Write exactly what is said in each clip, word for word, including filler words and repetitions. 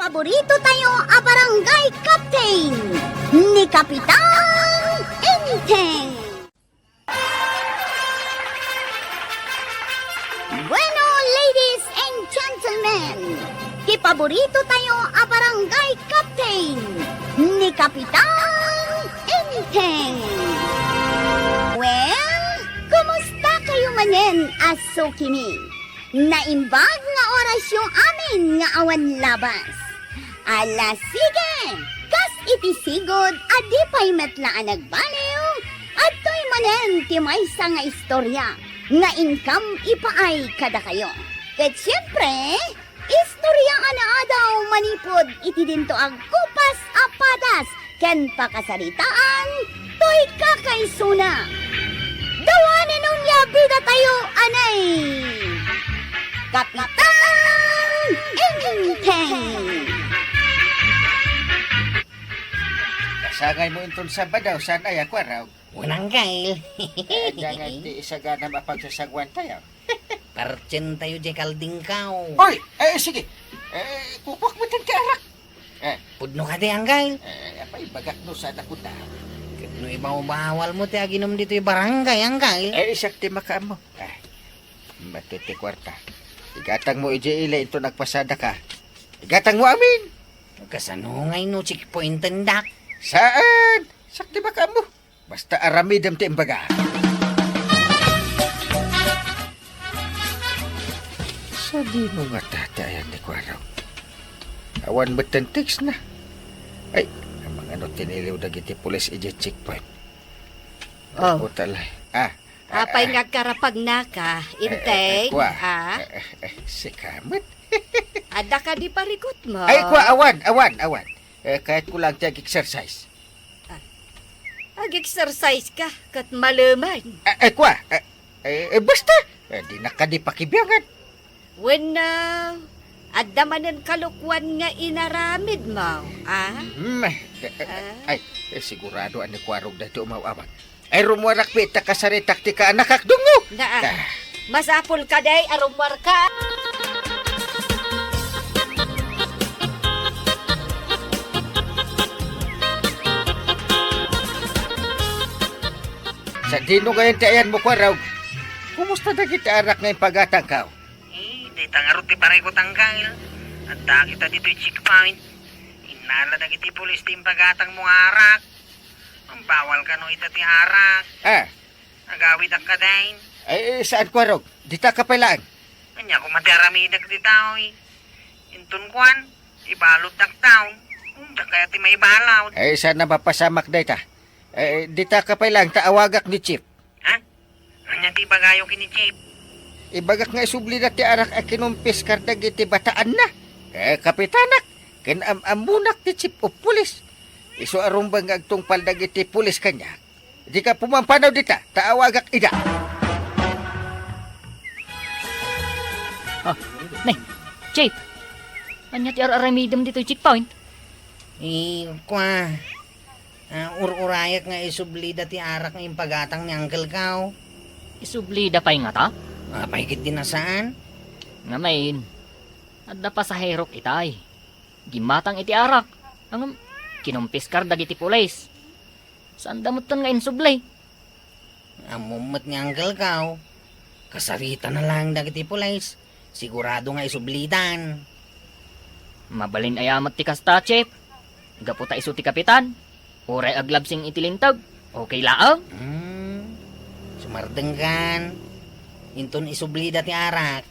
Paborito tayo a barangay captain, ni Kapitan Enteng. Bueno, ladies and gentlemen, ti paborito tayo a barangay captain, ni Kapitan Enteng. Well, kumusta kayo manen a sukimi? Naimbag nga orasyo amin nga awan labas. Ala, sige! Kas iti sigud a di pay met la a nagbaliw, adtoy manen ti maysa nga istorya nga inkam ipaay kadakayo. Ket siempre, istorya a naadaw manipud iti dinto agkupas a padas ken pakasaritaan toy kakaisuna. Dawanen onia bidatayo, anay! Kapitan Enteng! Kasangaymo inton Sabado, saan aya, Kuarog? Wen, Angkel. Ania ngay ti isaganam a pagsasaguantayo? Partsentayo diay kaldingkaw. Oy! Eh, sige. Eh, kukuak met ti arak. Eh. Pudno kadi, Angkel? Eh, apay, ibagak no saan a kunam. Ket no ibawbawalmo ti aginum ditoy barangay, Angkel? Eh, siak ti makaammo. Eh, mati ti kuarta. Igatangmo idiay ili inton agpasadaka. Igatangmo amin. Kasano ngay no checkpointendak? Saan? Siak ti makaammo. Basta aramidem ti imbaga. Sadino ngata ti ayan ni Kuarog? Awan met ten text na. Ay, amangan no tiniliw dagiti pulis idiay checkpoint. Oh. Puta la. Ah, Apay ah, nga agkarapagnaka, eh, eh, eh, Inteng? Kua. Ah? Eh, eh, eh, sika met. Adda kadi parikutmo? Ay, kua, awan, awan, awan. Eh, kayatko lang ti ag-exercise. Ah. Ag-exercise ka, ket malemen. Eh, eh, kua, eh, eh, eh, basta, eh, dinak kadi pakibiangan. Wenno, adda manen kalokuan nga inaramidmo, ah? Hmm, eh, eh, eh, Ah? Ay, eh, sigurado a ni Kuarog daytoy umaw-awag. Ay, rummuarak pay ta kasaritak ti kaanakak, dungngo! Naa. Ah. Masapul kadi a rummuarka. Sadino ngayen ti ayanmo, Kuarog? Kumusta dagiti arak nga impagatangkaw? Eh, dayta ngarud ti parikut, Angkel. Adda kita ditoy checkpoint. Innala dagiti pulis ti impagatangmo nga arak. Bawal kano ita ti arak. Ah. Agawidak kadi. Ay, eh, saan, Kuarog? Dita ka pay laeng. Ania koma ti aramidek ditoy? Inton kuan, ibaluddak town. Diak kayat ti maibalud. Ay, saan a mapasamak dayta? Eh, dita ka pay laeng ta awagak ni Chief. Ha? Ania ti ibagayo ken ni Chief? Ibagak nga isublida ti arak a kinumpiskar dagiti bataanna. Eh, kapitanak, ken am-ammonak ti Chief of Police. Isu a rumbeng nga agtungpal dagiti pulis kaniak. Dika pumampanaw dita, ta awagak ida. Ah, ne, Chief, ania ti ar-aramidem ditoy checkpoint? Eh, kua, ah, ur-urayak nga isublida ti arak nga impagatang ni Uncle Kao. Isublida pay ngata? Apay ket di nasaan? Ngamin, adda pasaherok itay. Gimmatang iti arak. Ngem, kinumpiskar dagiti pulis. Saanda metten nga insubli. Ammom met ni Uncle Kao. Kasaritana laeng dagiti pulis. Sigurado nga isublidan. Mabalin aya met ti kasta, Chief? Gapu ta isu ti kapitan. Uray aglabsing iti linteg. Okay laeng? Hmm. Sumardengkan. Inton isublida ti arak,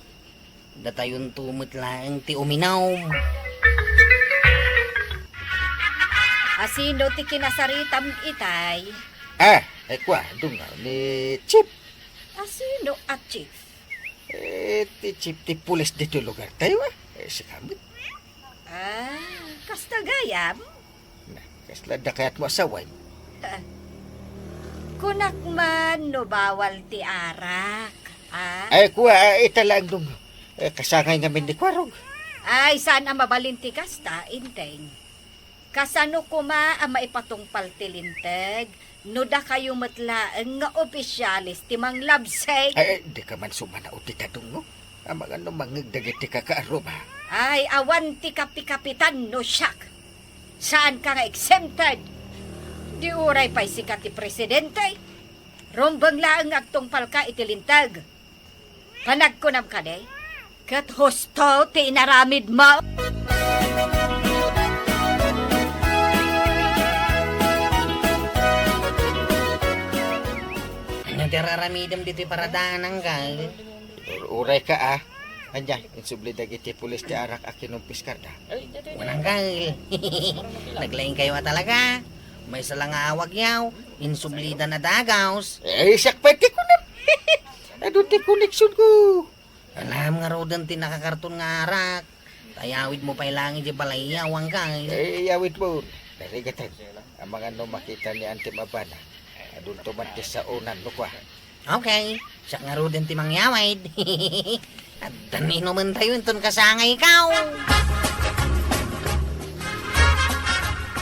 datayonto met laeng ti uminom. Asino ti kinasaritam itay? Ah, eh, kua, dungngaw ni Chief. Asino a Chief? Eh, ti Chief ti pulis ditoy lugartayo, ah. Eh, sika met. Ah, kasta gayam? Na, kasla adda kayatmo a sawen? Ah, kunak man no bawal ti arak, ah? Ay, kua, ah, ita laeng, dungngaw. Eh, kasangay ngamin ni Kuarog. Ay, saan a mabalin ti kasta, Inteng. Kasano koma a maipatungpal ti linteg no dakayo met laeng nga opisyales ti manglabsing? Ay, ay, dika man sumanao dita, dungngaw. Amangan no mangngeg dagiti kakaarruma. Ay, awan ti kapikapitan no siak. Saanka nga exempted. Di uray pay sika ti presidente. Rumbeng laeng nga agtungpalka iti linteg. Panagkunam kadi, ket husto ti inaramidmo. Ania ti ar-aramidem ditoy paradanan, gal? Ur-, urayka, a. Ania, insubli dagiti pulis ti arak a kinumpiskarda? Mananggal. Naglaingkayo a talaga. Maysa la nga awagyaw, insublida a dagaws. Eh, siak pay ti kunam. Adu ti koneksionko. Alam ngaruden ti nakakarton nga arak. Tayawidmo pay laeng idiay balayyo, mananggal. Eh, iyawidmo. Narigaten. Amangan no makita ni Antem a bana. Adunto man ti saonan no kua. Okay, siak ngaruden ti mangyawid. Addan inumentayo inton kasangaykaw.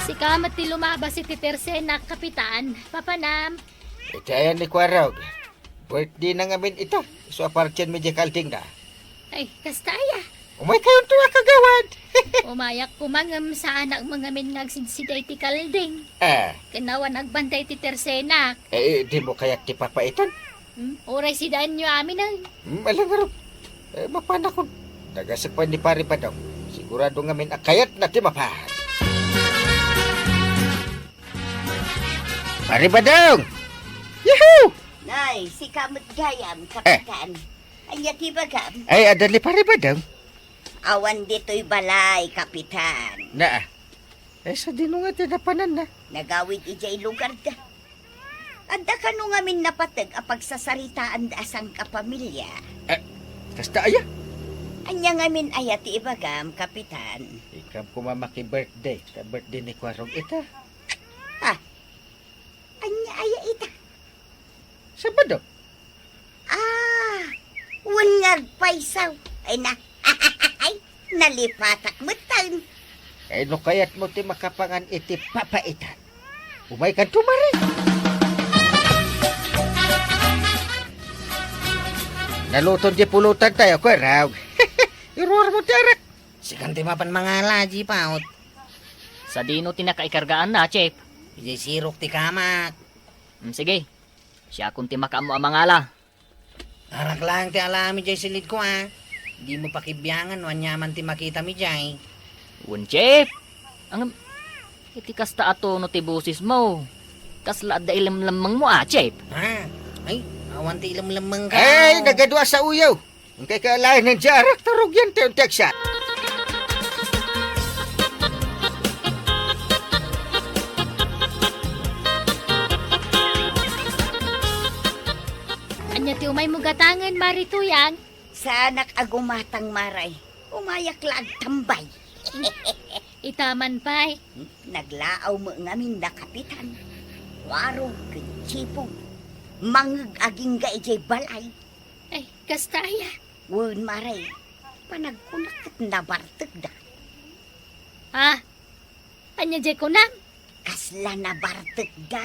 Sika met ti lumabas iti tersenak, Kapitan. Papanam. Iti ayan ni Kuarog. Birthday na ngamin ita. Isu a partienmi diay kaldingna. Ay, kasta aya. Umaykayonto a kagawad. Umayak koma ngem saanak met ngamin nga agsidsida iti kalding. Ah. Ken awan agbantay iti tersenak. Eh, dimo kayat ti papaitan? Hmm? Uray sidaanyo aminen. Hmm, ala ngarud. Eh, mapanakon. Nagasek pay ni Pari Badong. Sigurado ngamin a kayatna ti mapan. Pari Badong! Yahoo! Nay, sika met gayam, Eh. Kapitan. Ania ti ibagam? Ay, adda ni Pari Badong? Awan ditoy balay, Kapitan. Naa. Eh, sadino nga ti napananna? Nagawid idiay lugarda. Adda kano ngamin napateg a pagsasaritaanda a sangkapamilya. Eh, kasta aya? Ania ngamin aya ti ibagam, Kapitan? Ikam koma maki-birthday, ta birthday ni Kuarog ita. Ah, ania aya ita? Sabado. Ah, wen nga agpayso. Ay na, ay, nalipatak metten. Ay, no kayatmo ti makapangan iti papaitan, umaykanto, Mari. Naluton ti pulutantayo, Kuarog. Iruarmo ti arak. Sikan ti mapan mangala, Chief, a. Sadino ti nakaikargaanna, Chief? Idiay sirok ti kamak. Mm, sige. Siakon ti makaammo a mangala. Arak laeng ti alaami diay silidko, a. Dimo pakibiangan no aniaman ti makitam idiay. Wen, Chief. Ngem, iti kasta a tono ti bosesmo, kasla adda ilemlemmengmo, a, Chief? Ha? Ay, awan ti ilemlemmengko. Ay, nagadu a saoyo. Inkay kaalayan diay arak ta rugiantayon ti agsiat. Ania ti umaymo gatangen, Mari Tuyang? Saanak a gumatang, Mari. Umayak la agtambay. Ita man pay. Naglaaw met ngamin da Kapitan, Kuarog ken Chipong. Mangeg agingga idiay balay. Ay, kasta aya? Wen, Mari. Panagkunak ket nabartekda. Ah, ania diay kunam? Kasla nabartekda.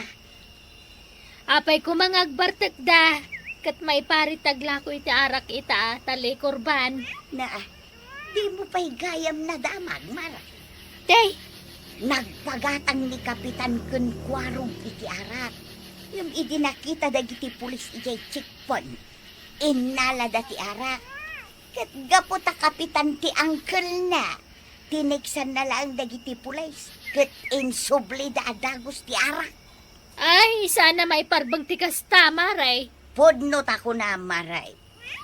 Apay koma nga agbartekda, ket maiparit aglako iti arak ita, ta likurban. Naa, dimo pay gayam nadamag, Mari. Tay! Nagpagatang ni Kapitan ken Kuarog iti arak. Ngem idi nakita dagiti pulis idiay checkpoint, innalada ti arak. Ket gapu ta kapitan ti angkelna, tineksanna laeng dagiti pulis, ket insublida a dagus ti arak. Ay, saan a maiparbeng ti kasta, Mari. Pudno ta kunam, Mari.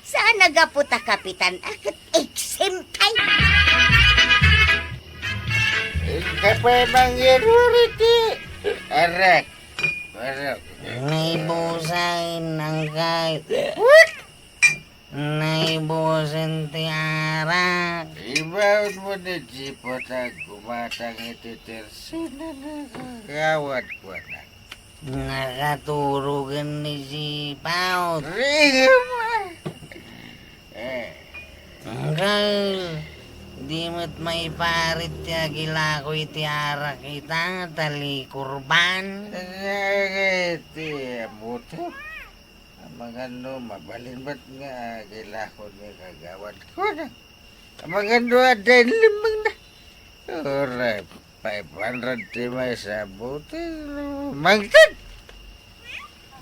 Saan a gapu ta kapitan a ket exempted. Inka pay mangyaruri ti arak. Arak. Naibusan, angkel. What? Naibusan ti arak. Ibaon mo ni Jipot a gumatang iti tersena nga kagawad ko na. Nakaturogen ni Jipot. Ringem! Eh. Angkel, di met maiparit ti agilako iti arak ita, ta likurban. Iti amuto. Amangan no mabalin met nga agilako ni kagawad ko na. Amangan no adda inlemmengna. Uray, five hundred ti maysa a bote, mangted!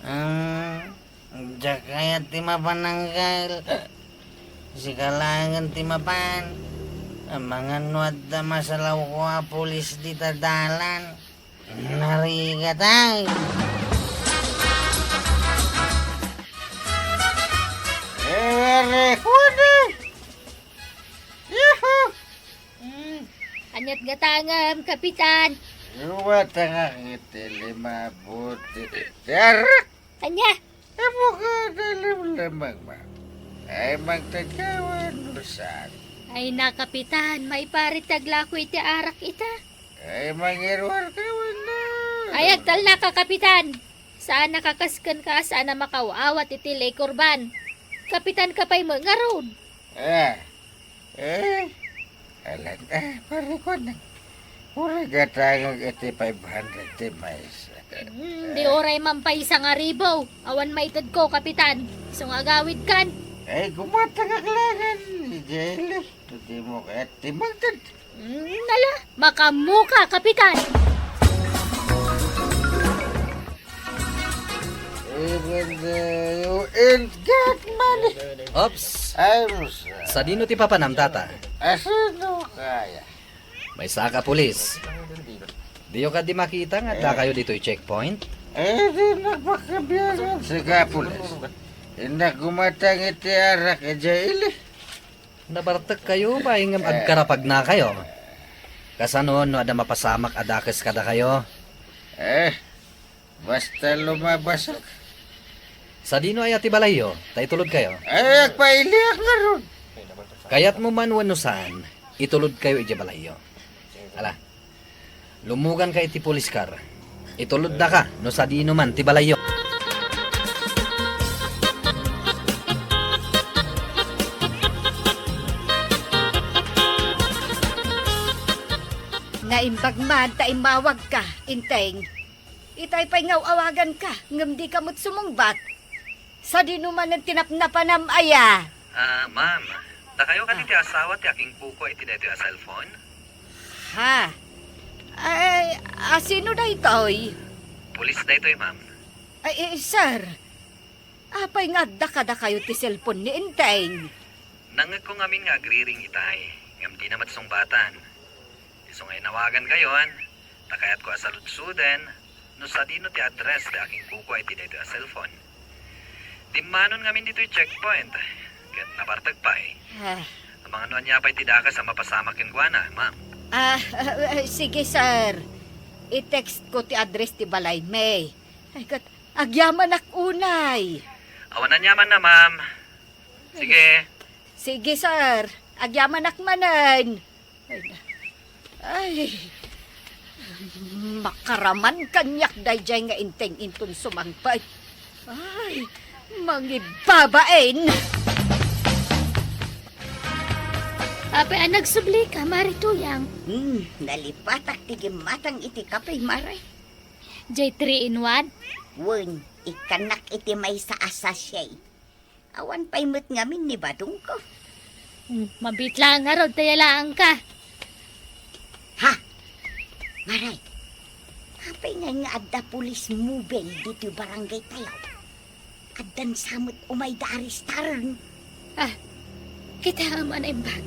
Ah, diak kayat ti mapan, Angkel. Sika laengen ti mapan. Amangan no adda masalawko a pulis dita dalan. Narigat, ay. Ere, kuda. Yuhu! Hmm, aniat gatangem, Kapitan? Iwatangak iti lima a bote ti arak. Ania? Ammok a nalimlemmengmo. Ay, mangted ka wenno saan? Ay na, Kapitan, maiparit ti aglako iti arak ita. Ay, mangiruar ka wenno? Ay, agtalnaka, Kapitan. Saan a kakasken ka, saan a makaw-awat iti liquor ban. Kapitan ka pay met ngarud. Ah, Eh, alan, eh, parikuan na. Uray gatangek iti five hundred ti maysa. Hmm, di uray man pay sangaribu. Awan maitedko, Kapitan. Isu nga agawidkan. Eh, gumatangak laengen, Jelly. Di mo kayat ti mangted. Hmm, nala, makammoka, Kapitan. Even though you ain't got money. Ops. I'm sorry. Sadino ti papanam, tata? Asino kaya? Maysa ka pulis. Diyo kadi makita nga adda kayo ditoy checkpoint? Eh, di nagpakabiangan. Sige, pulis. Innak gumatang iti arak, eh, jaili. Nabartek kayo, baay ngem agkarapagna kayo. Kasano no adda mapasamak a dakes kada kayo? Eh, basta lumabasek. Sadino aya ti balayyo, ta itulod kayo? Ay, agpailiak ngarud. Kayatmo man wenno saan, itulod kayo iti balayyo. Ala. Lumugan ka iti police car. Itulodda ka no sadino man ti balayyo. Naimbag man ta immawagka, Inteng. Itay pay nga aw-awaganka, ngem dika met sumungbat. Sadino manen ti napnapanam aya? Ah, ma'am, dakayo kadi ti asawa ti akinkukua iti daytoy a cellphone? Ha? Ay, asino daytoy? Pulis daytoy, ma'am. Ay, eh, sir, apay nga adda kadakayo ti cellphone ni Inteng? Nangngegko ngamin nga agriring itay, ngem dina met sungbatan. Isu nga inawagan kayon, ta kayatko a saludsoden no sadino ti address ti akinkukua iti daytoy a cellphone. Dimmanon ngamin ditoy checkpoint, ket nabartek pay. Ah. Amangan no ania pay ti dakes a mapasamak kenkuana, ma'am. Ah, ah, sige, sir. I-text ko ti address ti balaymi. Ay, ket agyamanak unay. Awan aniamanna, ma'am. Sige. Sige, sir. Agyamanak manen. Ay, na. Ay, makaraman kaniak daydiay nga Inteng inton sumangpet. Ay, mangibabain! Apay a nagsublika, Mare Tuyang? Hmm, nalipatak ti gimmatang iti kape, Mare. Jay three in one? Wen, ikkannak iti maysa a sachet. Awan pay met ngamin ni badongko. Hmm, mabiit laeng ngarud ta yalaangka. Ha? Mare, apay ngay nga adda police mobile ditoy barangay tayo? Addan sa met umay da arestaren. Ah, kitaem a naimbag.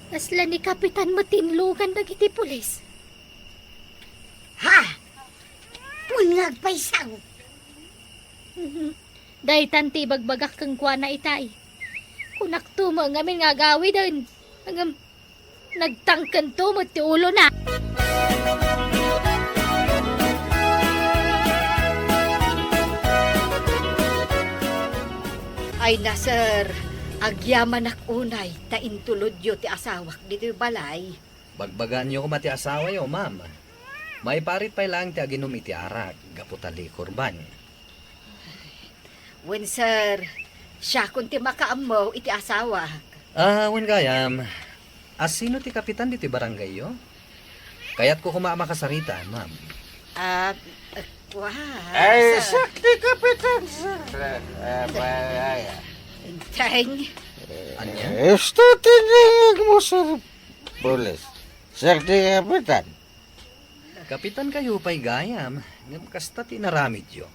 Kasla ni Kapitan met tinlugan dagiti pulis. Ha? Wen nga agpayso. Mhm. Daytan ti ibagbagak kenkuana itay. Kunakto met ngamin nga agawiden. Ngem, nagtangkento met ti ulona. Ay na, sir, agyamanak unay ta intulodyo ti asawak ditoy balay. Bagbagaanyo koma ti asawayo, ma'am. Maiparit pay laeng ti aginum iti arak gapu ta liquor ban. Wen, sir, siakon ti makaammo iti asawak. Ah, wen gayam, asino ti kapitan ditoy barangayyo? Kayatko koma a makasarita, ma'am. Ah, kua, Ay, sir. Siak ti kapitan, sir. Ah, ba, ay, ah. Inteng. Ania? Husto ti nangngegmo, Sir Pulis. Sir ti Kapitan. Kapitan kayo pay gayam, ngem kasta ti inaramidyo.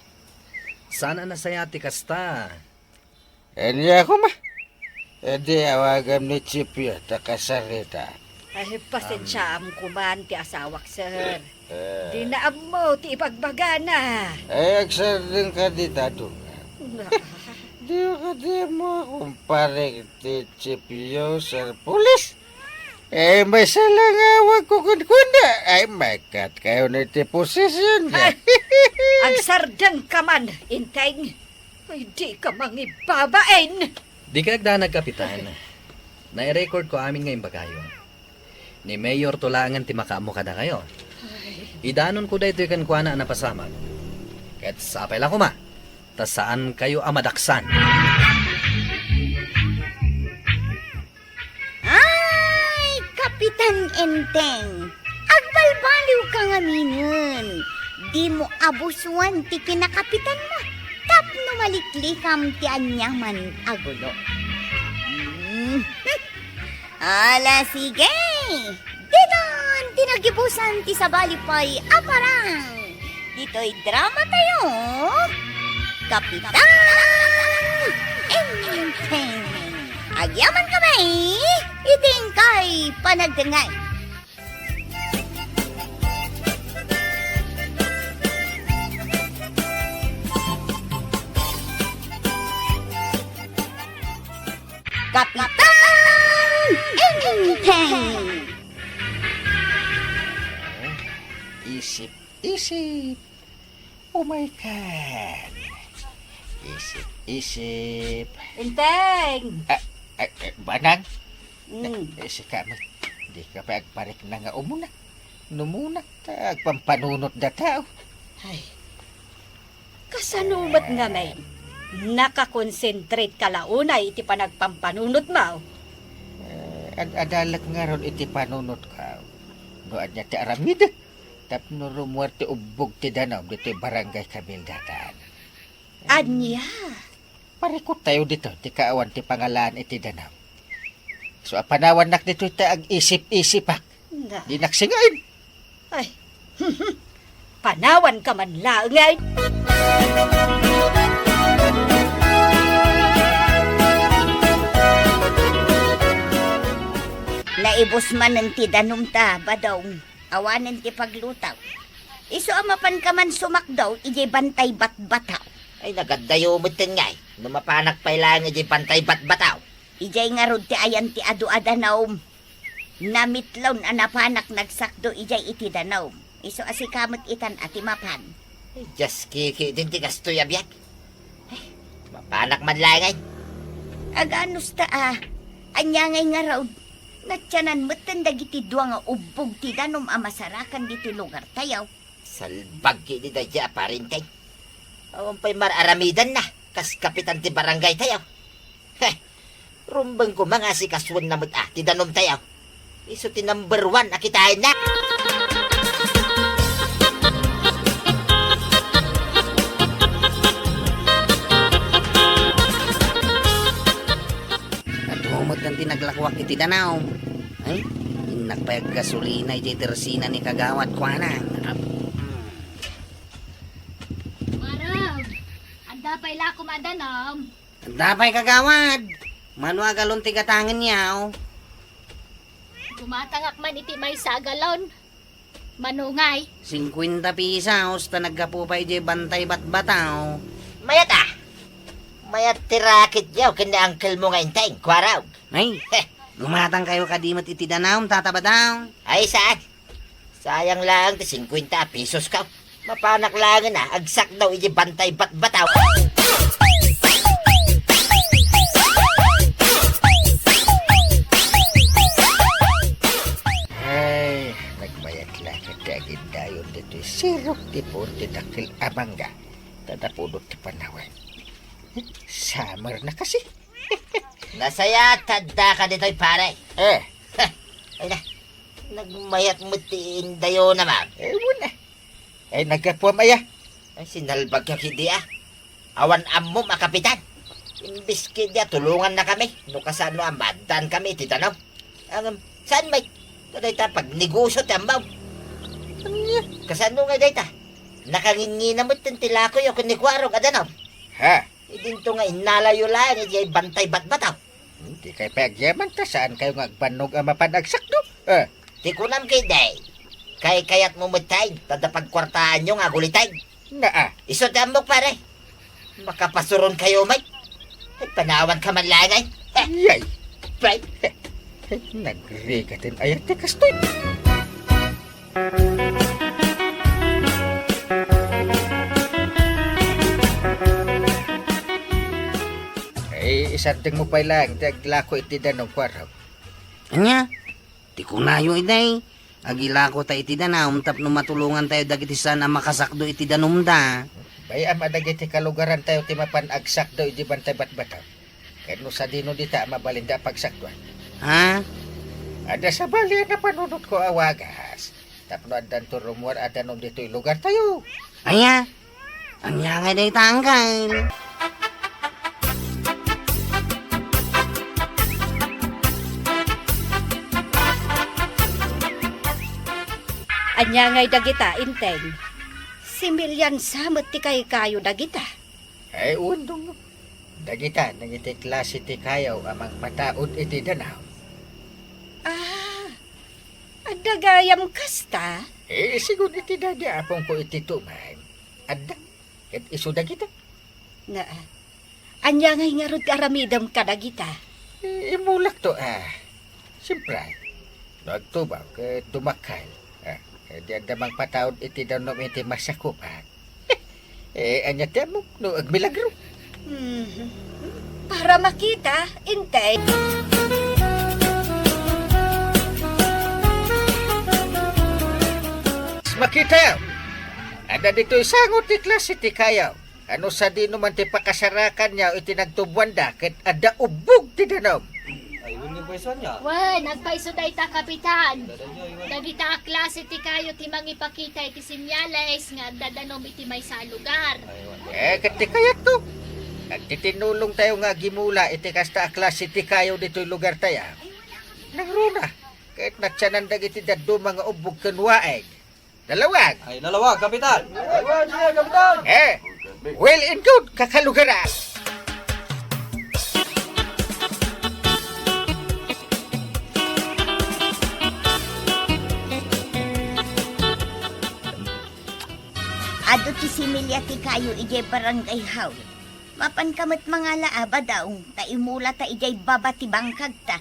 Saan a nasayaat ti kasta. Ania koma? Idi awagam ni Chief yo ta kasarita. Ay, pasensiaam koman ti asawak, sir. Eh. Di na ammo ti ibagbagana. Ay, agsardeng ka dita, Dong. Di ka di mo, kumpare, ti Chief yo, Sir Pulis. Eh, may salangawag ko kunkunada. Ay, mayat kayo na ti posisyon niya. Ay, agsardeng ka man, Enteng. Ay, di ka mangibabain. Di ka agdanag, Kapitan. Nai-record ko amin nga imbagayo. Ni Mayor Tulaangan ti makaammo kadakayo. Ay. Idanon ko daytoy kenkuana a napasamak. Ket sapay la koma, ta saan kayo a madaksan. Ay, Kapitan Enteng, agbalbaliw ka ngaminen. Dimo abusuan ti kinakapitanmo tapno maliklikam ti aniaman a gulo. Hmm. Ala, sige. Ditan ti nagibusan ti sabali pay a parang. Ditoy drama tayo, Kapitan Enteng. Agyaman kami iti inkay panagdengngeg. Kapitan Enteng! Isip-isip. Oh my God. Isip-isip. Enteng! Ah, ah, ah, Banang? Mm. Eh, sika met, di ka pay agparikna nga umuna. No umuna, ta agpampanunot dataw. Ay. Kasano met ngamin? Nakakonsentrate ka la unay iti panagpampanunotmo? Eh, ad-adalek ngarud iti panunotko. No ania ti aramidek tapno rummuar ti ubbog ti danum ditoy Barangay Kabildatan. Ania? Parikut tayo dito ti kaawan ti pangalaan iti danum. So, a panawannak ditoy ta ag-isip-isipak. Nga. Dinak singain. Ay, panawan ka man laeng, ay. Naibus manen ti danum ta, Badong. Awanen ti paglutaw. Isu a mapanka man sumakdaw idiay Bantay Batbataw. Ay, nagaddayo metten ngay, no mapanak pay laeng idiay Bantay Batbataw. Idiay ngarud ti ayan ti adu a danum. Namitlon a napanak nagsakdo idiay iti danum. Isu a sika met itan a ti mapan. Ay, dias kiki din ti kastoy a biag. Ay, mapanak man laeng ay. Aganus ta a. Ania ngay ngarud? Natianan metten dagiti dua nga ubbog ti danum a masarakan ditoy lugar tayo. Salbag idi daydiay a parenteng. Awan pay mar-aramidanna, kas kapitan ti barangay tayo. Heh, rumbeng koma nga asikasuenna met a ti danum tayo. Isu ti number one a kitaenna. Adu met ti naglakuak iti danum. Ay, innak pay aggasolina idiay tersina ni kagawad, kuana. Marang, adda pay la koma danum? Adda pay, kagawad. Mano a galon ti gatangen yaw? Gumatangak man iti maysa a galon. Mano ngay? Singkuenta pesos ta naggapu pay idiay Bantay Batbataw. Mayat a. Mayat ti raket yaw ken ni uncle mo nga Enteng, kuarog. Ay, heh, gumatang kayo kadi met iti danum, Tata Badong. Ay, saan? Sayang laeng ti singkuenta a pesos ko. Mapanak laengen a agsakdaw iti Bantay Batbataw. Ay, nagmayat la ket ti agindayon ditoy sirok ti puor ti dakkel a mangga. Ta napudot ti panawen. Summer na kasi. Nasayaat ta addaka ditoy, pare. Eh. Heh, ay na. Nagmayat met ti indayonam, a. Eh, wen a. Eh, naggapuam aya? Ay, sinalbagka kidi a. Awan ammom a kapitan. Imbes ketdi a tulongannakami, no kasano a maaddaankami iti danum. Ngem, saan met? Ta dayta pagnegosio ti ammom. Ania? Kasano ngay dayta? Nakangingina metten ti lakoyo ken ni Kuarog a danum. Ha? Idinto nga innalayo laeng idiay Bantay Batbataw. Hmm, dikay pay agyaman ta saankayo nga agbannog a mapan agsakdo. Eh. Ti kunam ketdi, kaykayatmo metten ta adda pagkuartaanyo nga aguliteg. Naa. Isu ti ammok, pare. Makapasuronkayo met. Ay, panawanka man laeng, ay. Yay! Pay. Nagrigaten aya ti kastoy. Ay, isardengmo pay laeng ti aglako iti danum, Kuarog. Ania? Ti kunayo idi, agilako ta iti danum tapno matulongantayo dagiti saan a makasakdo iti danumda. Bay-am a dagiti kalugarantayo ti mapan agsakdo idi Bantay Batbataw. Ken no sadino dita a mabalinda a pagsakdoan? Ha? Adda sabali a napanunotko a wagas tapno addanto rummuar a danum ditoy lugartayo. Aya? Ania ngay dayta, Angkel? Ania ngay dagita, Enteng? Similian sa met ti kaykayo dagita? Ay, wen, Dong. Dagita, dagiti klase ti kayo a mangpataud iti danum. Ah, adda gayam kasta? Eh, sigun iti daydi apongko iti tuman. Adda, ket isu dagita. Na, ania ngay ngarud ti aramidem kadagita? Eh, immulakto, ah. Siyempre, no agtubaw ket dumakkel, ah, eh, di adda mangpataud iti danum iti masakupak. Eh, ania ti ammok no agmilagro? Mhm. Para makita, Enteng. Makita, adda ditoy sango ti klase ti kayo. Ano sadino man ti pakasarakanyo iti nagtuboanda ket adda ubbog ti danum? Ay, wen, agpayso ania? Wen, agpayso dayta, Kapitan. Dagita a klase ti kayo ti mangipakita iti senyales nga adda danum iti maysa a lugar. Ay, wen. Eh, ket ti kayatko, agtitinulongtayo nga agimula iti kasta a klase ti kayo ditoy lugartayo. Nangruna, ket natianan dagiti dadduma nga ubbog ken waeg. Nalawag! Ay, nalawag, Kapitan! Nalawag, Kapitan! Eh, well and good, kakalugaran! Adu ti similya ti kayo idiay barangay hall. Mapanka met mangala a badaw, ta imulata idiay baba ti bangkagta.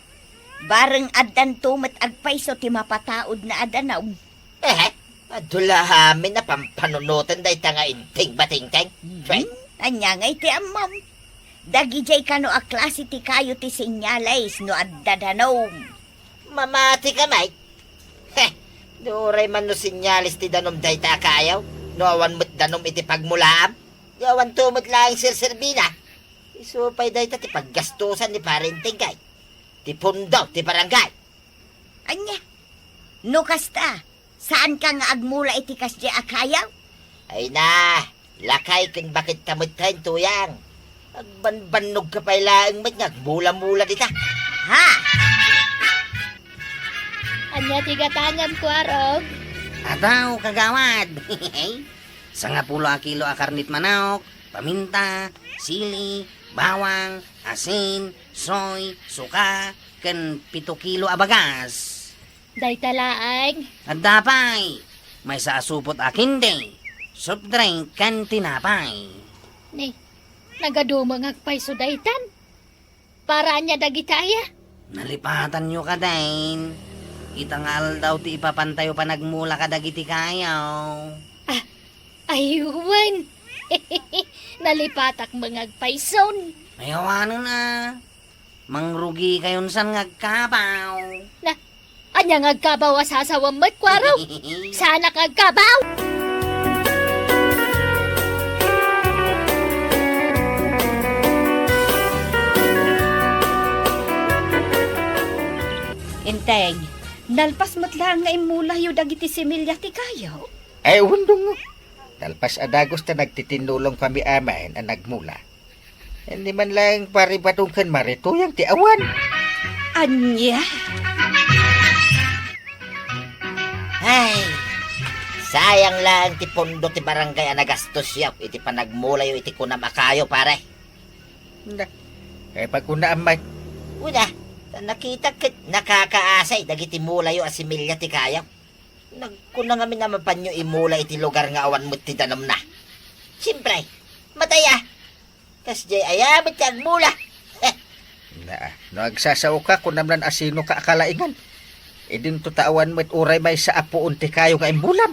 Bareng addanto met agpayso ti mapataudna a danum. Eh, adu la amin a pampanunoten dayta nga Enteng, Batengteng. Hmm? Ania ngay ti ammom? Dagidiay kano a klase ti kayo ti senyales no adda danum? Mamatika met. Heh, di uray man no senyales ti danum dayta a kayo, no awan met danum iti pagmulaam, di awanto met laeng serserbina. Isu pay dayta ti paggastosan ni Pare Enteng, ti pundo ti barangay. Ania? No kasta, saanka nga agmula iti kasdiay a kayo? Ay na, lakay ken bakit ta met, Tuyang. Agbanbannogka pay laeng met nga agmula-mula dita. Ha? Ania ti gatangem, Kuarog? Adaw, kagawad. Sangapulo a kilo a karnit manok, paminta, sili, bawang, asin, soy, suka, ken pito kilo a bagas. Dayta laeng? Adda pay. Maysa a supot a candy, soft drink, ken tinapay. Ni, nagadumo nga agpayso daytan. Para ania dagita aya? Nalipatanyo kadayn. Ita nga aldaw ti ipapantayo panagmula kadagiti kayo. Ah, ay, wen. Nalipatak nga agpayson. Ay, awanen a. Mangrugi kayon san nga agkabaw. Na, ania nga agkabaw a sasawem met, Kuarog? Saanak nga agkabaw? Enteng, nalpas met laeng nga immulayo dagiti similya ti kayo? Ay, wen, Dong. Nalpas a dagus ta nagtitinulongkami amin a nagmula. Ni man laeng Pari Badong ken Mari Tuyang ti awan. Ania? Ay, sayang laeng ti pondo ti barangay a nagastosyo iti panagmulayo iti kunam a kayo, pare. Na, eh, pag-unaam met. Una, ta nakitak ket nakakaasay dagiti mulayo a similya ti kayo. Nagkuna ngamin a mapanyo imula iti lugar nga awan met ti danumna. Siempre, matay a. Kasdiay aya met ti agmula. Heh. Na, no agsasaoka, kunam lan a sinoka a kalaingan. Idinto ta awan met uray maysa a puon ti kayo nga immulam.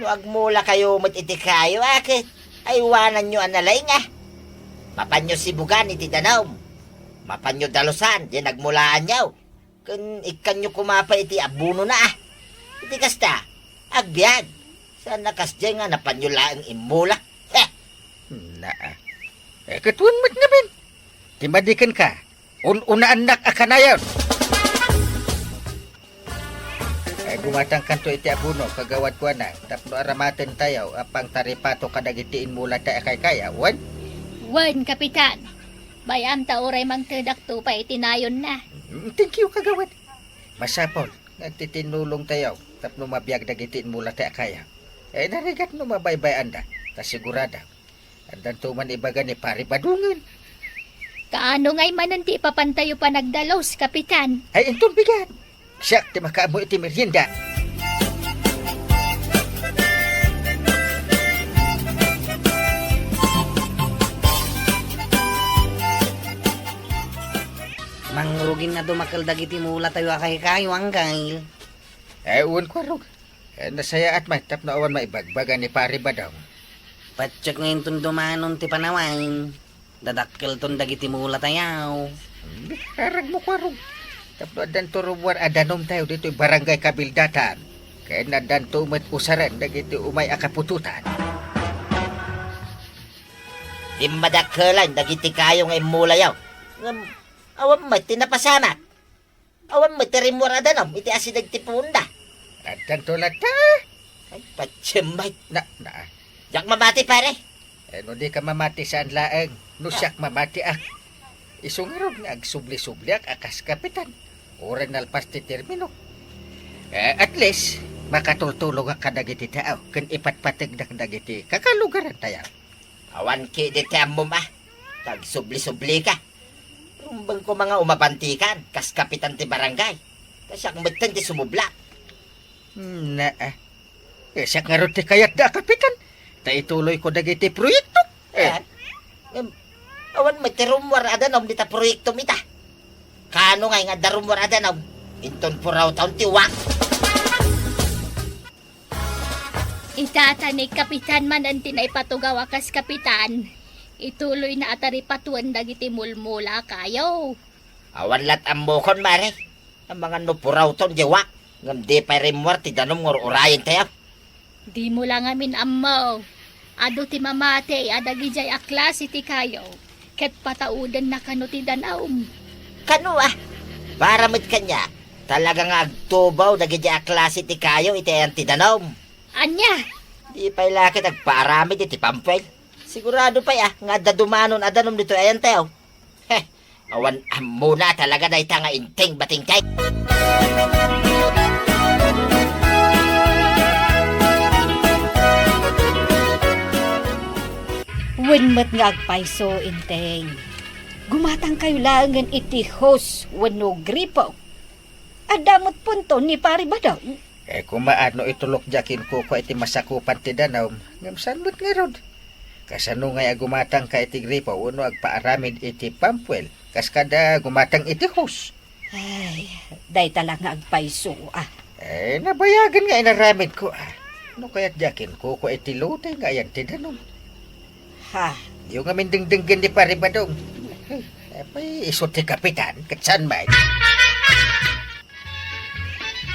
No agmula kayo met iti kayo, a ket aywananyo a nalaing a. Mapanyo sibugan iti danum. Mapanyo dalusan, diay nagmulaanyo. Ken ikkanyo koma pay iti abunona, a. Iti kasta, agbiag. Saan a kasdiay nga napanyo laeng immula. Heh! Na, a. Eh, ket wen met ngamin. Ti madi kenka, un-unaannak a kanayon. Eh, gumatangkanto iti abono, kagawad kuana, tapno aramatentayo a pangtaripato kadagiti immulata a kaykayo, wen? Wen, Kapitan. Bay-am ta uray mangtedakto pay iti nayonna. Mm, thank you, kagawad. Masapul nga agtitinnulongtayo tapno mabiag dagiti immulata a kayo. Eh, narigat no mabaybay-anda, ta sigurado, addanto man ibaga ni Pari Badongen. Kaano ngay manen ti ipapantayo panagdalus, Kapitan? Ay, inton bigat. Siak ti makaammo iti merienda. Mangrugin a dumakel dagiti mulatayo a kaykayo, Anggail. Eh, wen, Kuarog. Eh, nasayaat met tapno awan maibagbaga ni Pari Badong. Patiek nga inton dumanon ti panawen, dadakkelton dagiti mulatayo. Hmm, aragmo, Kuarog. Tapno addanto rummuar a danumtayo ditoy Barangay Kabildatan. Ken addanto met usaren dagiti umay a kaputotan. Dimmadakkelan dagiti kayo nga immulayo. Ngem awan met ti napasamak. Awan met ti rimmuar a danum iti asideg ti puonda. Addanto latta. Ay, patiem met. Na, na. Diak mamati, pare. Eh, no dika mamati, saan laeng. No siak mamatiak. Isu ngarud nga agsubli-subliak a kas kapitan. Uray nalpas ti termino. Eh, at least, makatultulongak kadagiti tao ken ipatpategdak dagiti kakalugarantayo. Awan ketdi ti ammom a. Tagsubli-sublika. Rumbeng koma nga umabantikan, kas kapitan ti barangay. Ta siak metten ti sumublak. Hmm, na, ah. Eh, siak ngarud ti kayatda a kapitan. Ta ituloyko dagiti proyekto. Eh. Eh, em, awan met ti rummuar a danum dita proyektom ita. Kaano ngay nga adda rummuar a danum? Inton purawtaon ti wak. Ita ta ni Kapitan manen ti naipatugaw a kas kapitan, ituloyna a taripatoen dagiti mulmula a kayo. Awan lat ammokon, mare. Amangan no purawton diay wak, ngem di pay rimmuar ti danum nga ur-urayentayo. Dimo la ngamin ammo. Adu ti mamati a dagidiay a klase ti kayo. Ket pataudenna kano ti danum. Kano a? Para met kaniak, talaga nga agtubaw dagiti a klase ti kayo iti ayan ti danum. Ania? Di pay la ket agpaaramid iti pampuel. Sigurado pay a nga adda dumanon a danum ditoy ayantayo. Heh, awan ammona talaga dayta nga inting batingtay. Wen met nga agpayso, Inteng. Gumatangkayo laengen iti hose wenno gripo. Adda met punto ni Pari Badong. Eh, kumaano itulok diay kinkukua iti masakupan ti danum, ngem saan met ngarud? Kasano ngay a gumatangka iti gripo wenno agpaaramid iti pampuel, kas kada gumatang iti hose? Ay, dayta la nga agpayso, a. Eh, nabayagen nga inaramidko, a. No kayat diay kinkukua iti lote nga ayan ti danum. Ha? Diyo ngamin dengdenggen ni Pari Badong. Apay, isu ti kapitan, ket saan met?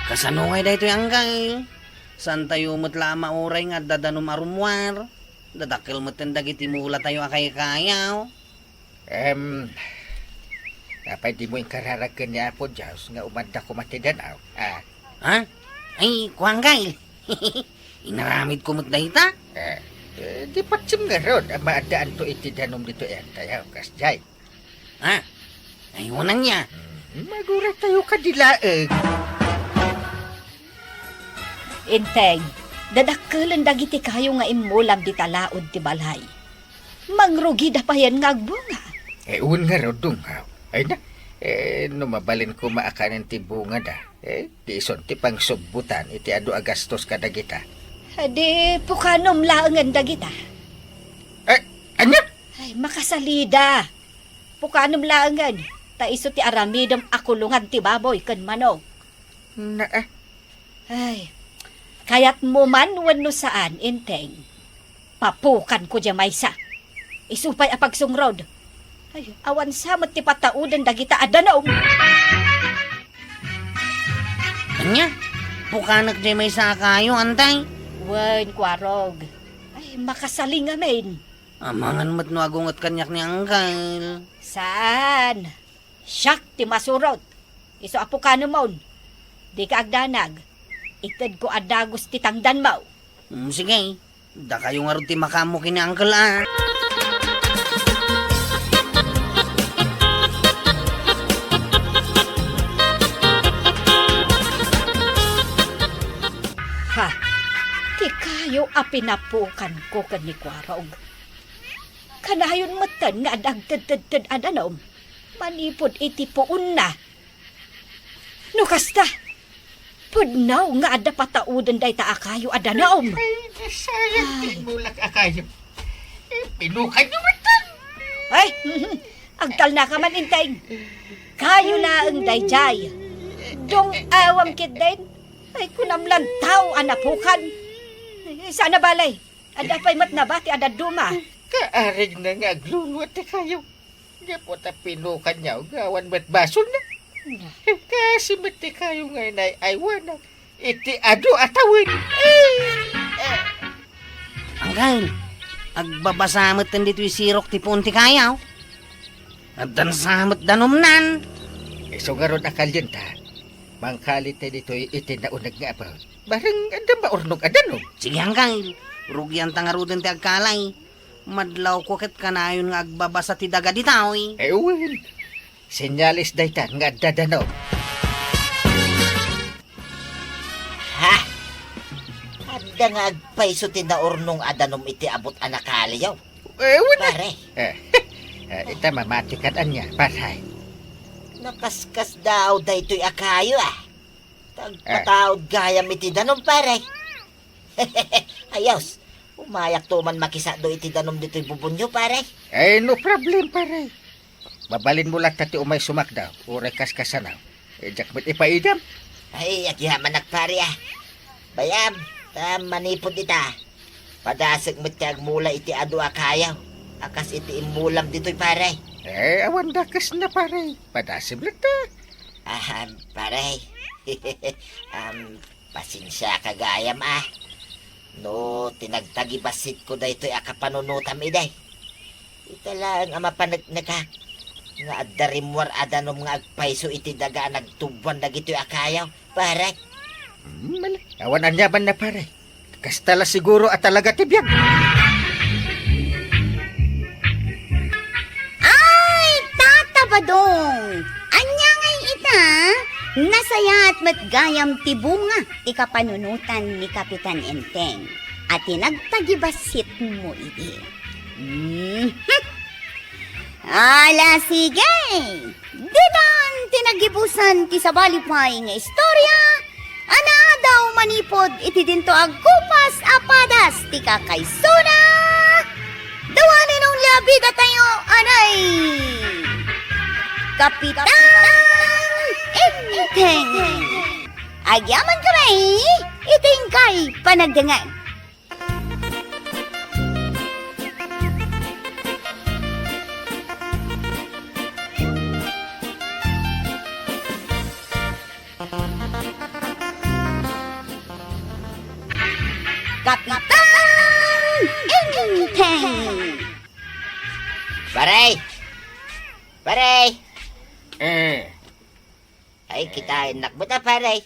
Kasano ngay daytoy, Anggail? Saantayo met la a mauray nga adda danum a rummuar. Dadakkel metten dagiti mulatayo a kaykayo. Em, apay dimo inkararag ken ni Apo Dios nga umadda koma ti dan-aw? Ah. Ha? Ay, kuan, Anggail. Inaramidko met dayta. Eh. Eh, di patiem ngarud a maaddaanto iti danum ditoy Enteng, kasdiay. Ha? Ay, unanna. Hmm, maguraytayo kadi laeng. Enteng, dadakkelen dagiti kayo nga immulam dita laod ti balay. Mangrugida payen nga agbunga. Eh, wen ngarud, Dungaw. Ay na, eh, no mabalin koma a kanen ti bungada, eh, ti isun ti pangsubbotan iti adu a gastos kadagita. Di pukanom laengen dagita. Eh, ania? Ay, makasalida. Pukanom laengen, ta isu ti aramidem a kulongan ti baboy ken manok. Naa. Ay, kayatmo man wenno saan, Enteng, papukanko diay maysa. Isu pay a pagsungrod. Ay, awan sa met ti patauden dagita a danum. Ania? Pukanek diay maysa a kayo, Enteng? Wen, Kuarog. Ay, makasaling amin. Amangan met no agunget kaniak ni Angkel. Saan? Siak ti masurot. Isu a pukanemon. Dika agdanag. Itedko a dagus ti tangdanmo. Mm, sige. Dakayo ngarud ti makaammo ken ni Angkel, a. Ha? Ti kayo a pinapukanko ken ni Kuarog. Kanayon metten nga adda agtedtedted a danum manipud iti puonna. No kasta, pudno nga adda patauden dayta a kayo a danum. Ay, sayang ti Ay. Mulak a kayo. Eh, pinukanyo metten. Ay, agtalnaka man, Enteng. Kayo laeng daydiay. Dung-awam ketdin. Ay, kunam lang tao a napukan. Saan a bale? Adda pay met nabati a dadduma. Kaarigna nga agluluat ti kayo. Gapu ta pinukanyo nga awan met basolna. Kasi met ti kayo nga inay-aywanak iti adu a tawen. Eh, eh. Angkel, agbabasa metten ditoy sirok ti puon ti kayo. Addan sa met danumnan. Isu ngarud a kalienta, mangkalitay ditoy iti nauneg nga apuy. Bareng adda maurnong a danum. Sige, Angkel. Rugianta ngaruden ti agkalay. Madlawko ket kanayon nga agbabasa ti daga ditoy. Eh, wen. Senyales dayta nga adda danum. Ha? Adda nga agpayso ti naurnong a danum iti abut a nakaliyo. Eh, wen. Pare. Eh, eh, ita mamati kad ania, pare. Nakaskas daw daytoy a kayo, a. Tagpataud gayam iti danum, pare. Ayos. Umayakto man makisado iti danum ditoy bubonyo, pare. Eh, no problem, pare. Mabalinmo latta ti umay sumakdaw, uray kaskasanaw. Eh, diak met ipaidam. Ay, agyamanak, pare, a. Bayam, ta manipud ita, padasek met ti agmula iti adu a kayo a kas iti immulam ditoy, pare. Eh, awan dakesna, pare. Padasem latta. Ahem, pare. Am, pasensiaka gayam, a. No tinagtagibasitko daytoy a kapanunotam idi. Ita laeng a mapaneknekak nga adda rimmuar a danum nga agpayso iti daga a nagtuboan dagitoy a kayo, pare. Hmm, mali. Awan aniamanna, pare. Kasta la siguro a talaga ti biag. Ay, Tata Badong! Ania ngay ita? Nasayaat met gayam ti bunga ti kapanunotan ni Kapitan Enteng a tinagtagibasitmo idi. Mhm. Ala, sige! Ditan ti nagibusan ti sabali pay nga istorya a naadaw manipud iti dinto agkupas a padas ti kakaysona. Dua ni Nong Labida tayo, anay! Kapitan Enteng! Agyaman kami iti inkay panagdengeg. Kapitan Enteng! Pare! Pare! Eh. Ay, kitaennak met a, pare.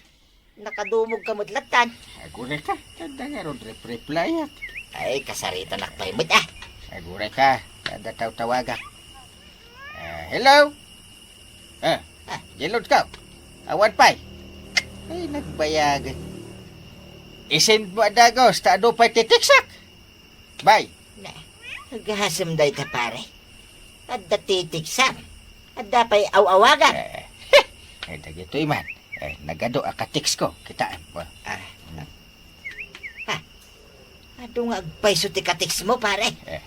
Nakadumog ka met lattan. Kureka, tanda nga ron repreplayat. Ay, kasaritanak pay met, ah. Agureka, tanda tawtawagak. Ah, hello? Ah, ah, Jelod ka? Awan pay. Ay, nagbayag. Isend mo adagos, ta adu pay ti text-ak. Bay. Na, agasem dayta, pare. Adda ti text-am. Adda pay aw-awagan. Eh, eh, dagitoy man. Eh, nagadu a ka-text ko. Kitaem. Ah. Ah. Adu nga agpayso ti ka-text mo, pare. Eh,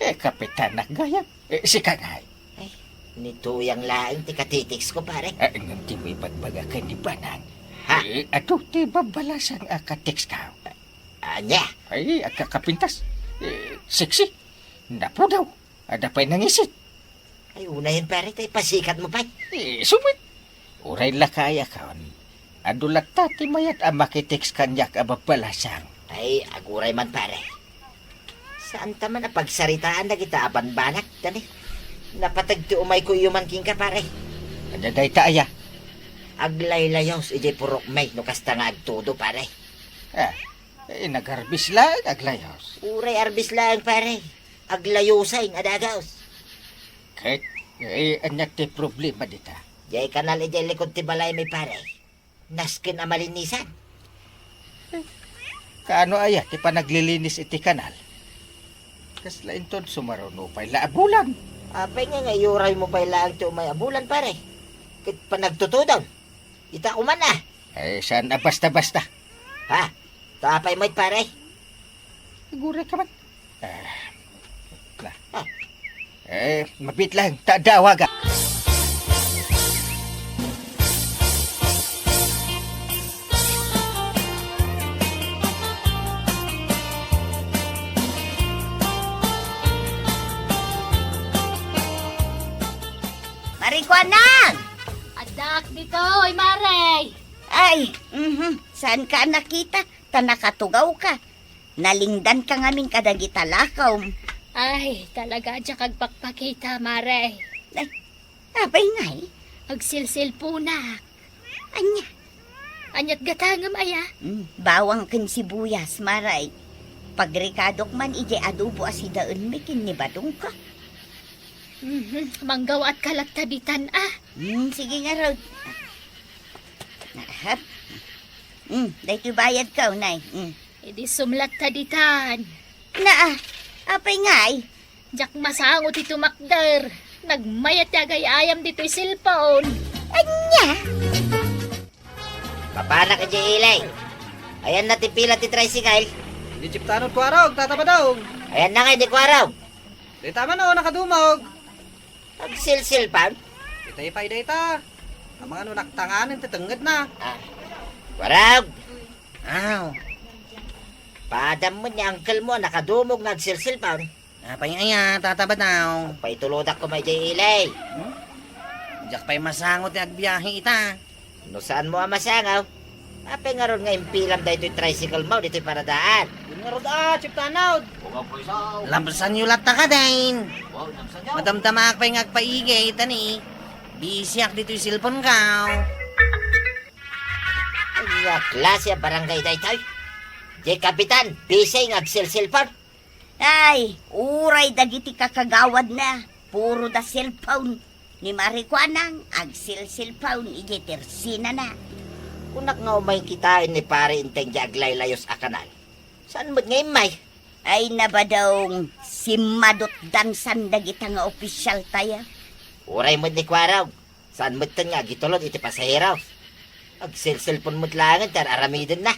eh, kapitanak gayam. Eh, sika ngay. Ay, ni Tuyang laeng ti ka-text ko, pare. Ah, ngem ti mo ibagbaga ken ni Banang. Ha? Eh, adu ti babbalasang a ka-text ka. Ania? Ay, agkakapintas. Eh, sexy. Napudaw. Adda pay nangisit. Ay, unayen, pare, ta ipasikat mo pay. Eh, sumet. Uray lakayakon. Adu latta ti mayat a makitext kaniak a babbalasang. Ay, aguray man, pare. Saanta man a pagsaritaan dagita a banbanag, dani. Napateg ti umayko iyo man kenka, pare. Adda dayta aya? Aglaylayos idiay purok may no kasta nga agtudo, pare. Ah, eh, nagarbis laeng aglayos. Uray arbis laeng, pare. Aglayosay nga dagus. Ket, eh, ania ti problema dita? Jay kanal idiay likod ti balay mi, pare. Nasken a malinisan. Kaano aya ti panaglilinis iti kanal? Kasla inton sumaruno pay la a bulan. Apay nga nga iyuray mo pay laeng ti umay a bulan, pare? Ket panagtutudon. Ita kuman, ah. Eh, saan a basta-basta? Ha? Ta apay met, pare? Aguray ka man. Ah, na. Ah. Eh, mabit lang, ta dawaga. Marikuanang! Addaak ditoy, Mare! Ay, mhm, saan ka nakita? Ta nakatugaw ka. Nalingdan ka ngamin kadagita lakawm. Ay, talaga, diak agpakpakita, Mare. Ay, apay ngay? Agsilsilponak. Ania? Aniat gatangem aya? Mm, bawang ken sibuyas, Mare. Pagrekadok man idiay adobo a sidaenmi ken ni Badongko. Mhm, manggawaat ka latta ditan, ah. Mm, sige ngarud. Ahap. Mm, daytoy bayad ko, Nay. Mm. Idi sumlatta ditan. Naa, apay ngay? Diak masango ti tumakder. Nagmayat ti agay-ayam ditoy cellphone. Ania? Papanak idiay ili. Ayanna ti pila ti tricycle. Di chiptanod kuarog, Tata Badong. Ayanna nga, di kuarog. Dita man, o, nakadumog. Agsilsilpon? Itay pay dayta. Amangan no naktanganen ti tengngedna. Ah. Warag! Aw. Padam met ni uncle mo a nakadumog nga agsilsilpon. Apay aya, Tata Badong? Paitulodak koma idiay ili. Hmm? Diak pay masango ti agbiahe ita. No saanmo a masango, apay ngarud nga impilam daytoy tricycle mo ditoy paradaan? Wen ngarud a, Chief Tanod. Lamsanyo latta kadin. Madamdamaak pay nga agpaigay, ta ni, bisiak ditoy cellphone ko. Ania klase a barangay daytoy? Di kapitan, bisi nga agsilsilpon? Ay, uray dagiti kakagawadna, puro da cellphone. Ni Marikuanang, agsilsilpon idiay tersinana. Kunak nga umay kitaen ni Pare Enteng diay aglaylayos a kanal. Saan met nga immay? Ay, na Badong, simmadutdansan dagita nga opisyaltayo. Uray met ni Kuarog. Saan metten nga agitulod iti pasahero? Agselselpon met laengen ti ar-aramidenna.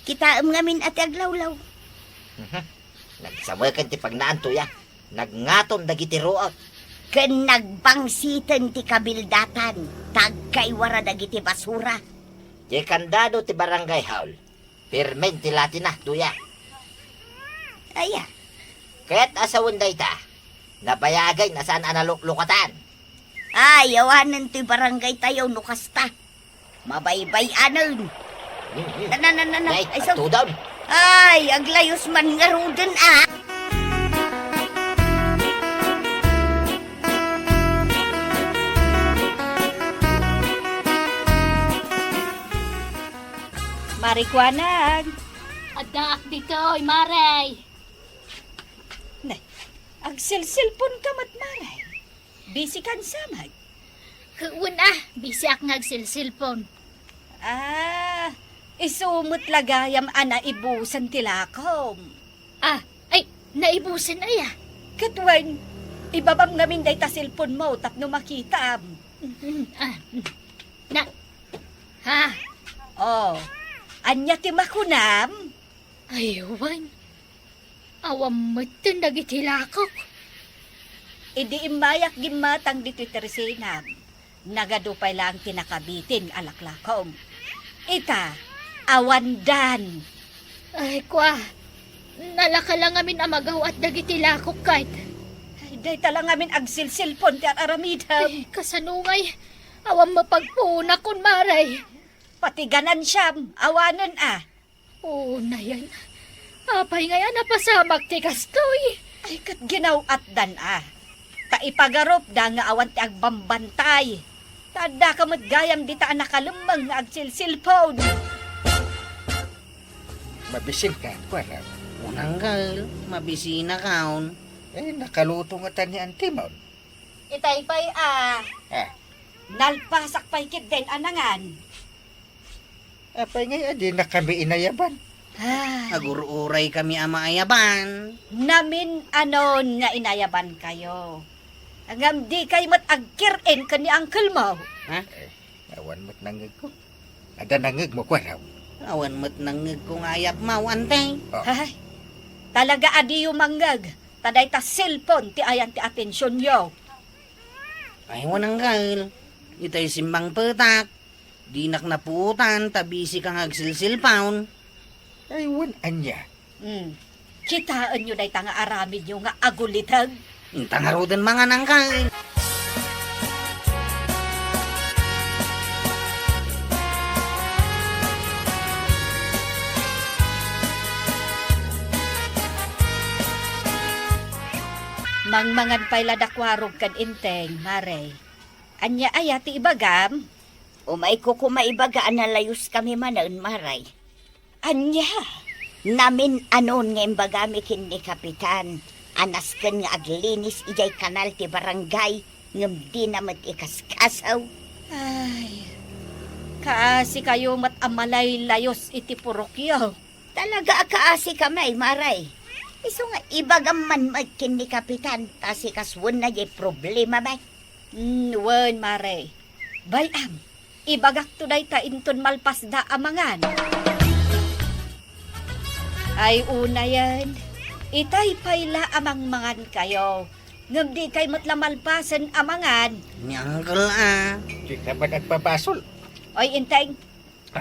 Kitaem ngamin a ti aglawlaw. Mhm. Nagsamekan ti pagnaanto ya. Nagngaton dagiti ruot. Ken nagbangsiten ti kabildatan, ta agkaywara dagiti basura. Diay kandado ti barangay hall. Pirmen ti latina, duya. Aya? Ket a sawen dayta, nabayagen a saan a naluklukatan. Ay, awanen toy barangay tayo no kasta. Mabaybay-anen. Mhm. Na, na, na, na, na. Ay, ay, so, patudon. Ay, aglayos man ngaruden, ah. Ari kuanag. Addaak ditoy, Mare. Ne, agsilsilpon ka met, Mare. Busy kan sa met. Wen a, busy ak nga agsilsilpon. Ah, isu met la gayam a naibusen ti lakom. Ah, ay, naibusen aya? Ket wen, ibabam ngamin dayta cellphone mo tapno makitam. Mm, ah, mm. Na, ha? Oh, ania ti makunam? Ay, wen. Awan metten dagiti lakok. Idi immayak gimmatang ditoy tersenam, nagadu pay laeng ti nakabitin a laklakom. Ita, awandan. Ay, kua, nalaka la ngamin a magaw-at dagiti lakok ket. Ay, dayta la ngamin agsilsilpon ti ar-aramidem. Ay, kasano ngay? Awan mapagpuonakon, Mare. Pati ganansiam, awanen a. Unayen. Apay ngay a napasamak ti kastoy? Ay, ket ginaw-atdan a. Ta ipagarupda nga awan ti agbambantay. Ta addaka met gayam dita a nakalemmeng nga agsilsilpon. Mabisinka, kuarem. Unanggal, mabisinakon. Eh, nakaluto ngata ni antimon. Itay pay a. Ah. Nalpasak pay ketdin a nangan. Apay ngay a dinakami inayaban? Ay. Agur-uray kami a maayaban. Namin-anon nga inayabankayo. Ngem dikay met agkir-in ken ni uncle mo. Ha? Eh, awan met nangngegko. Adda nangngegmo, kuarem. Awan met nangngegko nga ayapmo, ante. Oh. Ay, talaga a diyo mangngeg. Ta dayta cellphone ti ayan ti atensionyo. Ay, unanggal. Itay simmangpetak. Dinak napuotan ta busy ka nga agsilsilpon. Ay, wen ania? Hmm. Kitaenyo dayta nga aramidyo nga aguliteg? Inta ngaruden mangan, uncle. Mangmangan pay la da Kuarog ken Enteng, Mare. Ania aya ti ibagam? Umayko koma ibaga a nalayoskami manen, Mare. Ania? Namin-anon nga imbagami ken ni Kapitan a nasken nga aglinis idiay kanal ti barangay ngem dina met ikaskasaw. Ay, kaasikayo met a malaylayos iti purokyo. Talaga a kaasikami, Mare. Isu nga ibagam man met ken ni Kapitan ta sikasuenna diay problemami. Mm, wen, Mare. Bay-am, ibagakto dayta inton malpasda a mangan. Ay, unayen, itay pay la a mangmangankayo, ngem dikay met la malpasen a mangan. Ni uncle a. Dika man agpabasol. Oy, Enteng,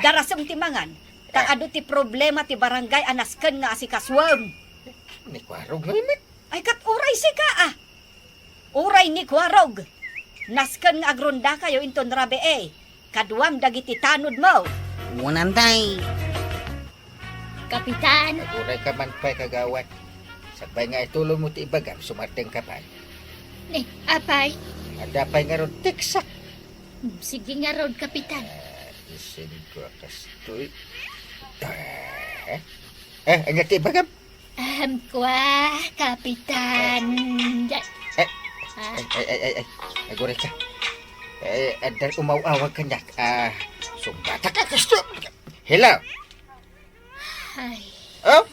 darasem ti mangan. Ta adu ti problema ti barangay a nasken nga asikasuem. Ni Kuarog ngay met. Ay, ket uray sika a. Uray ni Kuarog. Nasken nga agrondakayo inton rabii. Kaduam dagiti tanodmo. Unantay. Kapitan. Aguray ka man pay, kagawad. Sakbay nga itulongmo ti ibagam, sumardengka pay. Ni, apay? Adda pay ngarud teksak. Hmm, sige ngarud, Kapitan. Ah, isin ko kastoy. Ah, eh, ania ti ibagam? Ahem, kua, Kapitan. Eh, ah. Ay, ay, ay, ay, ay. Aguray ka. Eh, adda umaw-awag kaniak. Ah, sumbata ka, kastoy. Hello? Ay. Oh?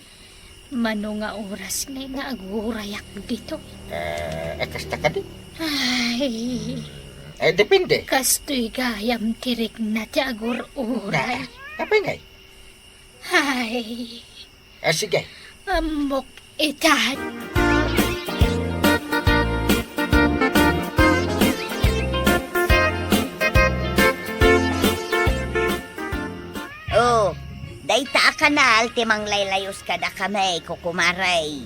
Mano nga oras ngay nga agurayak dito? Ah, kasta kadi? Ay. Eh, depende. Kastoy gayam ti rikna ti agur-uray. Ah, apay ngay? Ay. Ah, sige. Ammok itan. Oh, dayta a kanal ti manglaylayos kadakami, kukumare.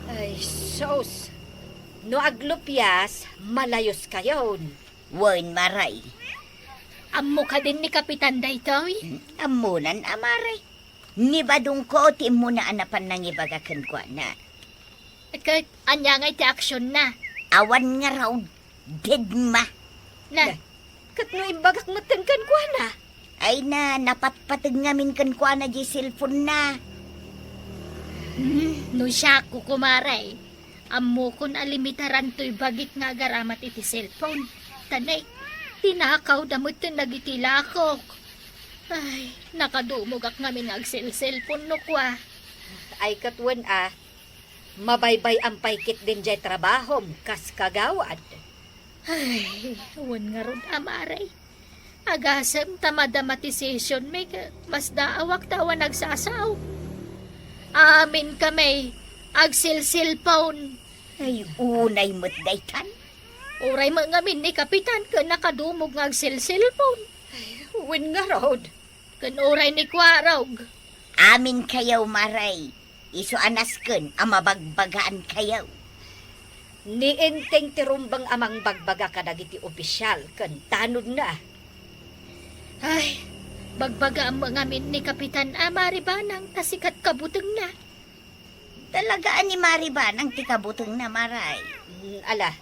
Ay, sus. No aglupias, malayoskayon. Wen, mare. Ammo kadin ni Kapitan daytoy? Hmm, ammonan a, mare. Ni badongko ti immuna a napan nangibaga kenkuana. Ket ania ngay ti aksionna? Awan ngarud, dedma. Na, na, ket no imbagak metten kenkuana? Ay na, napatpateg ngamin kenkuana diay cellphone-na. Hmm, no siak, kukumare, ammokon a limitaran toy bagik nga agaramat iti cellphone. Ta nay, tinakawda metten dagiti lakok. Ay, nakadumogak ngamin nga agselselpon no kua. Ay, ket wen a, mabaybay-am pay ketdin diay trabahom kas kagawad. Ay, wen ngarud, amare. Agasem ta madama ti session mi ket masdaawak ta awan agsasao. Amin kami, agsilsilpon. Ay, unay met daytan. Uray met ngamin ni Kapitan ken nakadumog nga agsilsilpon. Ay, wen ngarud. Ken uray ni Kuarog. Amin kayaw, Maray. Isu a nasken a mabagbagaan kayaw. Ni Enteng ti rumbeng a mangbagbaga kadagiti opisial ken tanodna. Ay, bagbagaam ngamin ni Kapitan a Mari Banang ta sikat kabutengna. Talaga a ni Mari Banang ti kabutengna, Maray? Mm, ala,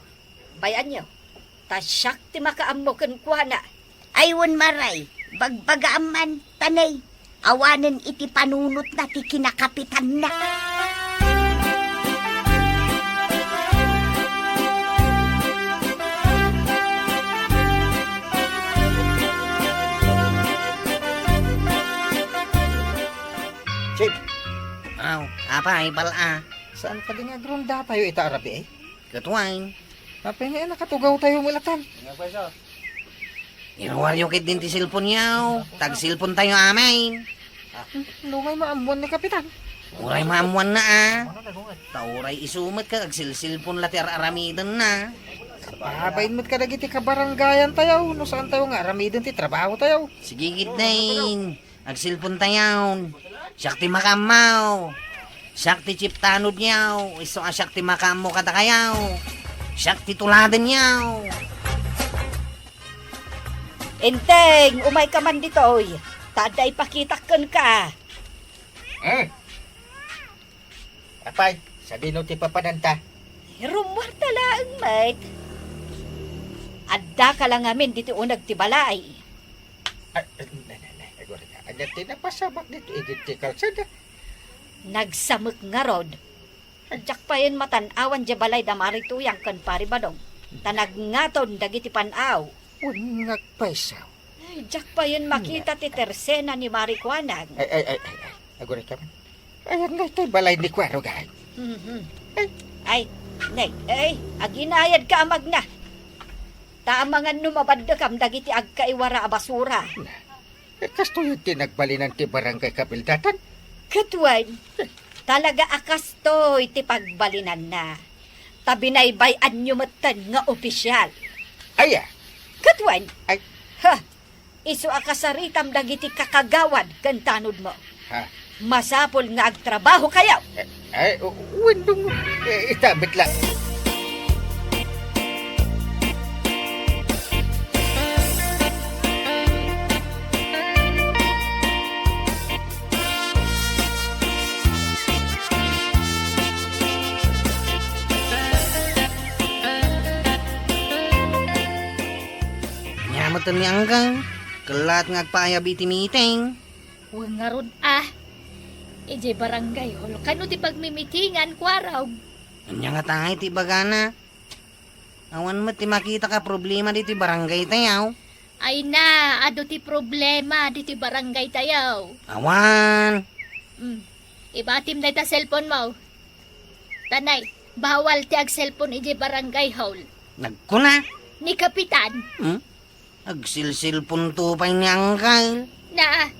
bay-anyo. Ta siak ti makaammo kenkuana. Ay wen, Maray, bagbagaam man, ta nay, awanen iti panunotna ti kinakapitanna. Chief. Aw, apay, bal-a? Saan kadi nga agrondatayo ita a rabii, eh? Ket wen. Apay nga nakatugawtayo met latta? Iruaryo ketdin ti cellphone-yo. Tagcellphone-tayo amin. Uray maammuan ni Kapitan. Uray maammuanna, a. Ta uray isu met ket agcellcellphone la ti ar-aramidenna. Pabain met kadagiti kabarangayantayo no saantayo nga aramiden ti trabahotayo. Sige ketdin. Agcellphone-tayon. Siak ti makaammo. Siak ti chief tanodyo. Isu a siak ti makaammo kadakayo. Siak ti tuladenyo. Enteng, umayka man ditoy. Ta adda ipakitak kenka. Eh, Apay, sadino ti papananta? Rummuarta laeng met. Addaka la ngamin ditoy uneg ti balay. Ay, nay, nay, nay, agora ka. Ania ti napasamak ditoy idi ti kalsada? Nagsamek ngarud. Diak payen matan-awan diay balay da Mari Tuyang ken Pari Badong. Ta nagngaton dagiti pan-aw. Wen nga agpayso. Ay, diak payen makita ti tersena ni Mari Kuanang. Ay, ay, ay, ay, ay. Aguray ka man. Ayan nga ito'y balay ni Kuarog, ay. Mhm. Ay. Ay, nay, ay, aginayadka a magna. Ta amangan no mabaddekam dagiti agkaiwara a basura. Na, eh, kastoy ti nagbalinan ti barangay kabildatan? Ket wen, talaga a kastoy ti pagbalinanna. Ta binaybay-anyo metten nga opisial. Aya? Ket wen? Ay. Ha! Isu a kasaritam dagiti kakagawad ken tanodmo. Ha? Masapul nga agtrabahokayo. Eh, ay, u-, wen dong, eh, ita met la. Ania metten ni Anggang? Kellat nga agpaayab iti meeting. Wen ngarud a. Idiay barangay hall kano ti pagmimitingan, Kuarog? Ania ngata iti ibagana? Awan met ti makitak a problema ditoy barangaytayo. Ay na, adu ti problema ditoy barangaytayo. Awan. Hmm. Ibatim dayta cellphone mo. Ta nay, bawal ti agcellphone idiay barangay hall. Nagkuna? Ni Kapitan. Hmm? Agsilsilpon to pay ni Angkel. Naa,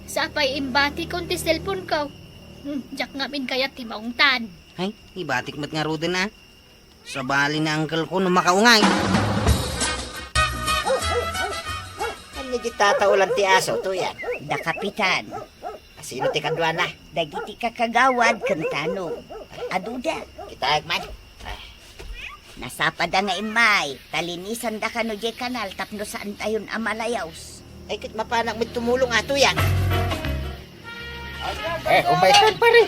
sapay imbatikon ti cellphone ko. Hmm, diak ngamin kayat ti maungtan. Ay, ibatik met ngaruden a. Sabali ni Angkel ko no makaungay. Ania di tataulan ti aso, Tuyang? Da Kapitan. Sino ti kaduana? Dagiti kakagawad ken tanod. Aduda. Kitaek man. Ah. Nasapada nga immay, ta linisanda kano diay kanal tapno saantayon a malayos. Ay, ket mapanak met tumulong a, Tuyang. Eh, umaykan, pare.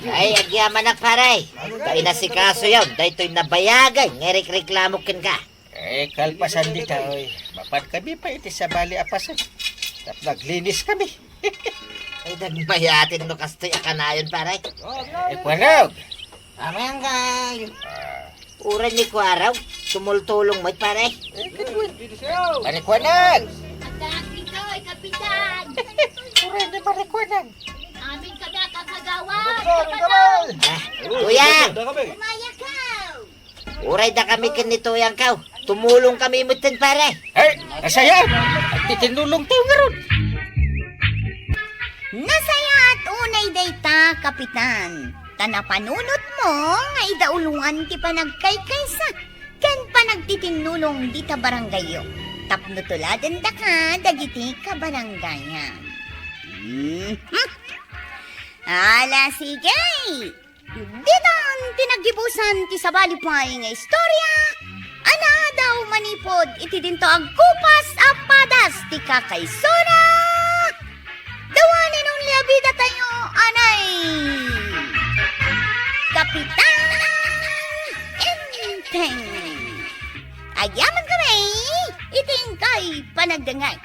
Ay, agyamanak, pare. Ta inasikasoyon daytoy nabayagay nga irikreklamo kenka. Eh, kalpasan dita, oy. Mapan kami pay iti sabali a pasen. Tapno aglinis kami. Ay, nagmayatin no kastoy a kanayon, pare. Eh, kuanog. Amen, kay. Ah. Uray ni Kuaraw, tumultulong met, pare. Eh, kuanog. Pare Kuanog. Agdagitoy, Kapitan. Uray ni Pare Kuanog. Amin kami ang kagawad. Ah, kuya. Umaya ka. Uray da kami ken ni Tuyang kaw. Tumulong kami metten, pare. Eh, asaya. Agtitinulong tayo ngarud. Nasayaat unay dayta, Kapitan. Ta napanunotmo nga idauloan ti panagkaykaysa ken panagtitinnulong dita barangayyo tapno tuladendaka dagiti kabarangayam. Mhm. Ala, sige. Ditan ti naggibusan ti sabali pay nga istorya a naadaw manipud iti dinto agkupas a padas ti kakaysona. The one and only a bidatayo, anay, Kapitan Enteng. Agyaman kami iti inkay panagdengngeg.